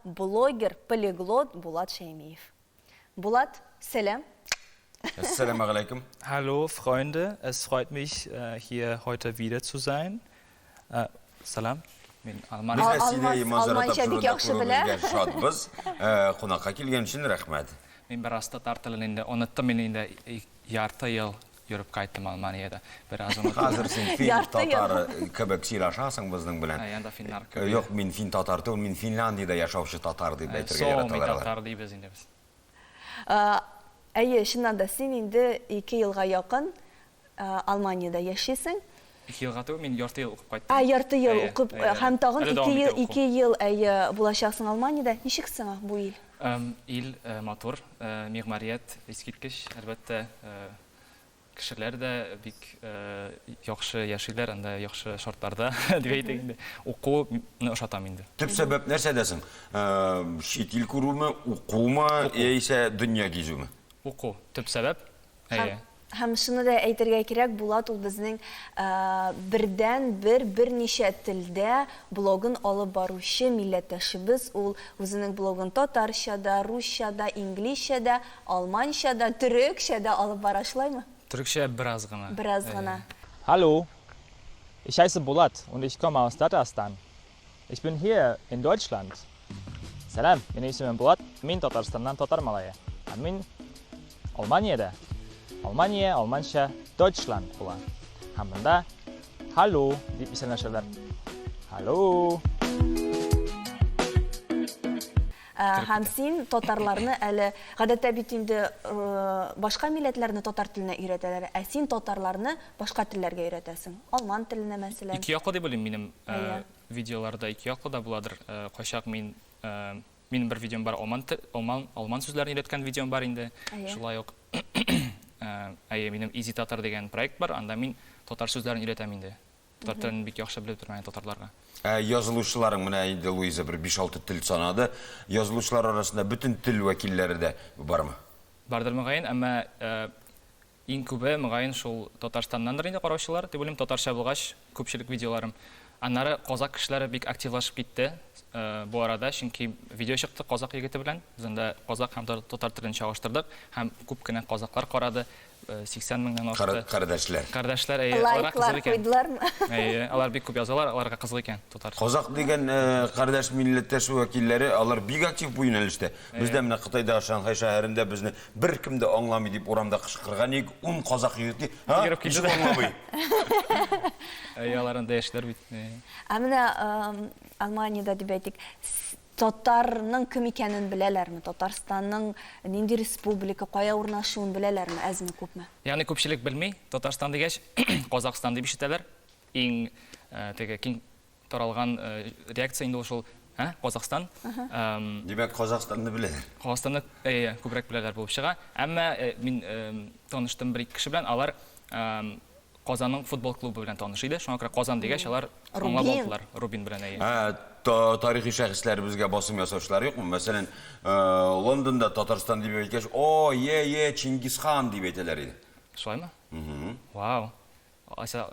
блогер, полиглот Булат Шәймиев. Булат, сәлам! Әссәламегаләйкем. Hallo Freunde, es freut mich hier heute wieder zu sein. Сәлам. Мин алман. Без дә сине Манзара Алманча бик тапшыруында яхшы белә. күрүебезгә шатбыз. Кунакка килгән өчен рәхмәт. Мин бераз татар телен инде оныттым, мин инде ярты ел йөреп кайттым Алманиядә. Бераз оныттым. Хәзер син фин Ярты ел. татары кебек сөйләшәсең безнең белән. Ә, янда финнар кебек. Юк, мин фин татар түгел, мин Финляндиядә яшәүче татар дип әйтергә Соми яраталар алар. татар дибез инде без. Әйе, чыннан да, син инде ике елга якын Алманиядә яшисең. Ике елга түгел, мин ярты ел укып кайттым. Ә, ярты ел Әйе, укып, әйе. һәм тагын Әле ике дәвам ел, итә уку. ике ел, әйе, булачаксың Алманиядә. Ничек сиңа бу ил? Ил матур, мигъмарият искиткеч, әлбәттә. Кешеләр дә бик яхшы яшиләр, анда яхшы шартларда, дип әйтик инде. Укуны ошатам инде. Төп сәбәп нәрсәдә соң? Чит ил күрүме, укумы, яисә дөнья гизүме? Уку, төп сәбәп. Әйе. Һәм шуны да әйтергә кирәк, Булат ул безнең бердәнбер берничә телдә блогын алып баручы милләттәшебез. Ул үзенең блогын татарча да, русча да, инглизчә дә, Алманча да, төрекчә дә алып бара, шулаймы? Төрекчә бераз гына. Бераз гына. Hallo, ich heiße Bulat und ich komme aus Tatarstan. Ich bin hier in Deutschland. Сәлам, минем исемем Булат, мин Татарстаннан татар малае. Һәм мин Алманиядә. Алмания алманча Deutschland була. Һәм монда Hallo дип исәнләшәләр. Hallo. Һәм син татарларны әле, гадәттә бит инде башка милләтләрне татар теленә өйрәтәләр, ә син татарларны башка телләргә өйрәтәсең. Алман теленә, мәсәлән. Ике яклы дип уйлыйм минем видеоларда ике яклы да буладыр. Кайчак мин минем бер видеом бар, алман алман алман сүзләрен өйрәткән видеом бар инде. Шулай ук әйе, минем Easy Tatar дигән проект бар, анда мин татар сүзләрен өйрәтәм инде. Татар телен бик яхшы белеп тормаган татарларга. Ә язылучыларың, менә инде Луиза бер биш-алты тел санады. Язылучылар арасында бөтен тел вәкилләре дә бармы? Бардыр, мөгаен, әмма иң күбе, мөгаен, шул Татарстаннандыр инде караучылар, дип уйлыйм. Татарча булгач, күпчелек видеоларым. Аннары казак кешеләре бик активлашып китте бу арада, чөнки видео чыкты казак егете белән. Без анда казак һәм татар телен чагыштырдык һәм күп кенә казаклар карады. 80 меңнән ашты. Кардәшләр. Кардәшләр, әйе, аларга Лайклар кызык икән. куйдылармы? Әйе, алар бик күп язалар, аларга кызык икән татар. Казак дигән кардәш милләттәш вәкилләре, алар бик актив бу юнәлештә. Бездә менә Кытайда, Шанхай шәһәрендә безне беркем дә аңламый дип урамда кычкырган идек, ун казак егете, һа, Йөгереп ничек килде дә. аңламый? Әйе, алар анда яшьләр бит. Ә менә Алманиядә дип әйтик, Татарның кем икәнен беләләрме? Татарстанның нинди республика, кая урнашуын беләләрме, әзме, күпме? Ягъни күпчелек белми. Татарстан дигәч, Казахстан дип ишетәләр. Иң теге киң таралган реакция инде ул шул, ә, Казахстан. Димәк, Казахстанны беләләр. Казахстанны, әйе, күбрәк беләләр булып чыга. Әмма мин таныштым бер-ике кеше белән, алар Казанның футбол клубы белән таныш иде. Шуңа күрә Казан дигәч, алар аңлап Рубин. алдылар. Рубин белән, әйе. Ә тарихи шәхесләребезгә басым ясаучылар юкмы? Мәсәлән, Лондонда Татарстан дип әйткәч, О, е-е, Чингисхан дип әйтәләр иде. Шулаймы? Вау. Алайса,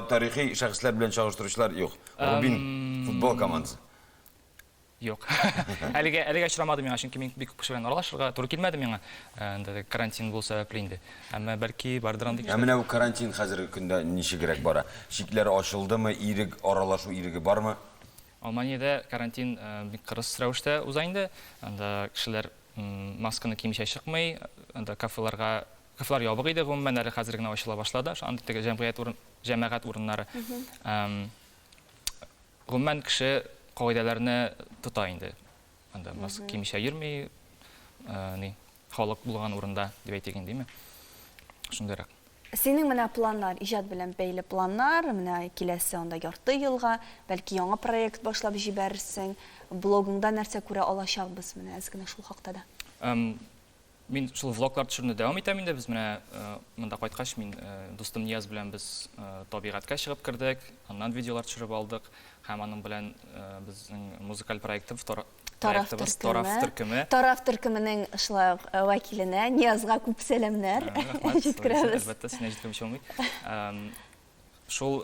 Тарихи шәхесләр белән чагыштыручылар юк. Рубин футбол командасы. Юк. Әлегә әлегә очрамады миңа, чөнки мин бик күп кеше белән аралашырга туры килмәде миңа. Инде карантин булу сәбәпле инде. Әмма бәлки бардыр андый Ә кешеләр. менә бу карантин хәзерге көндә ничегрәк бара? Чикләр ачылдымы, ирек, аралашу иреге бармы? Алманиядә карантин бик кырыс рәвештә уза инде. Анда кешеләр масканы кимичә чыкмый. Анда кафеларга, кафелар ябык иде гомумән, әле хәзер генә ачыла башлады. Андый теге җәмгыять урын, җәмәгать урыннары. Гомумән, кеше кагыйдәләрне тота инде. Анда маска кимичә йөрми, ни, халык булган урында дип әйтик инде, димме? Шундыйрак. Синең менә планнар, иҗат белән бәйле планнар, менә киләсе анда ярты елга, бәлки яңа проект башлап җибәрерсең, блогыңда нәрсә күрә алачакбыз, менә әз генә шул хакта да. Мин шул влоглар төшерүне дәвам итәм инде. Без менә монда кайткач, мин дустым Нияз белән без табигатькә чыгып кердек, аннан видеолар төшереп алдык һәм аның белән безнең музыкаль проектыбыз, Тараф проектыбыз Тараф төркеме. төркеме. Тараф төркеменең шулай ук вәкиленә Ниязга күп сәламнәр Рәхмәт, җиткерәбез. Әлбәттә, сине җиткермичә булмый. Шул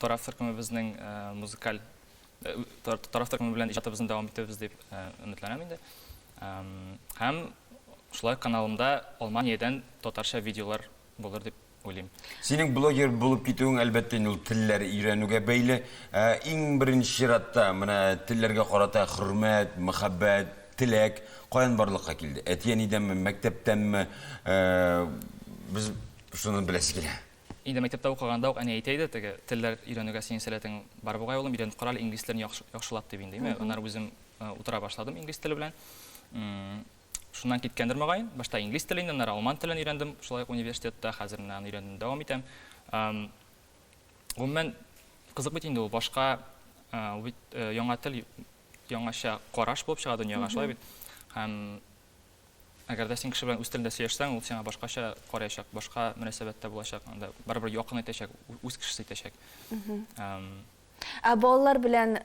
Тараф төркемебезнең музыкаль. Тараф төркеме белән иҗатыбызны дәвам итәбез дип өметләнәм инде. Һәм шулай каналымда Алманиядән татарча видеолар булыр дип уйлыйм. Синең блогер булып китүең, әлбәттә инде, ул телләр өйрәнүгә бәйле. Иң беренче чиратта, менә телләргә карата хөрмәт, мәхәббәт, теләк каян барлыкка килде? Әти-әнидәнме, мәктәптәнме? Без шуны беләсе килә. Инде мәктәптә укыганда ук әни әйтә иде, теге телләр өйрәнүгә синең сәләтең бар бугай, улым, өйрәнеп кара әле инглиз телен яхшылап дип инде, әйме. Аннары үзем утыра башладым инглиз теле белән. Шуннан киткәндер мөгаен. Башта инглиз телен, инде аннары алман телен өйрәндем, шулай ук университетта, хәзер менә аны өйрәнүне дәвам итәм. Гомумән, кызык бит инде ул, башка, ул бит яңа тел, яңача караш булып чыга дөньяга, шулай бит. Һәм Әгәр дә син кеше белән үз телендә сөйләшсәң, ул сиңа башкача караячак, башка мөнәсәбәттә булачак, анда барыбер якын итәчәк, үз кешесе итәчәк. Ә балалар белән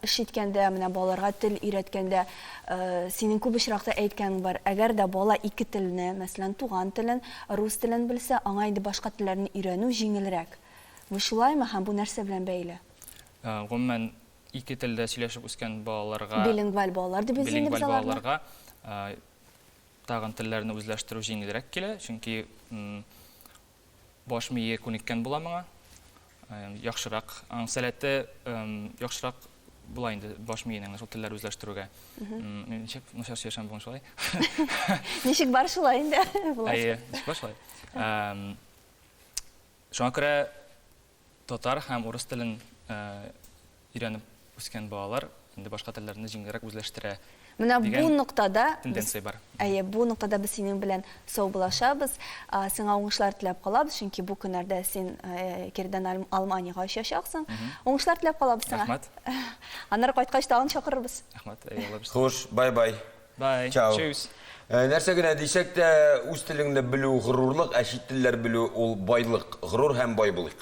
эш иткәндә, менә балаларга тел өйрәткәндә, синең күп очракта әйткәнең бар, әгәр дә бала ике телне, мәсәлән, туган телен, рус телен белсә, аңа инде башка телләрне өйрәнү җиңелрәк. Бу шулаймы һәм бу нәрсә белән бәйле? Гомумән, ике телдә сөйләшеп үскән балаларга, Билингваль балалар дип без инде без билингваль аларны. балаларга тагын телләрне үзләштерү җиңелрәк килә, чөнки баш мие күнеккән була моңа. Яхшырак, аның сәләте яхшырак була инде баш миенең шул телләр үзләштерүгә. Мин ничек начар сөйләшәм бүген шулай? Ничек бар шулай инде, Булат. Әйе, ничек бар шулай. Шуңа күрә Татар һәм урыс телен өйрәнеп үскән балалар инде башка телләрне җиңелрәк үзләштерә Менә бу дигән ноктада без, тенденция бар. әйе, бу ноктада без синең белән саубуллашабыз. Сиңа уңышлар теләп калабыз, чөнки бу көннәрдә син киредән Алманиягә очачаксың. Уңышлар теләп калабыз сиңа. Рәхмәт. Аннары кайткач тагын чакырырбыз. Рәхмәт, әйе, Алла бирса. Хуш, бай-бай. Бай. Чао. Tschüss. Нәрсә генә дисәк тә, үз телеңне белү горурлык, ә чит телләр белү ул байлык. Горур һәм бай булыйк.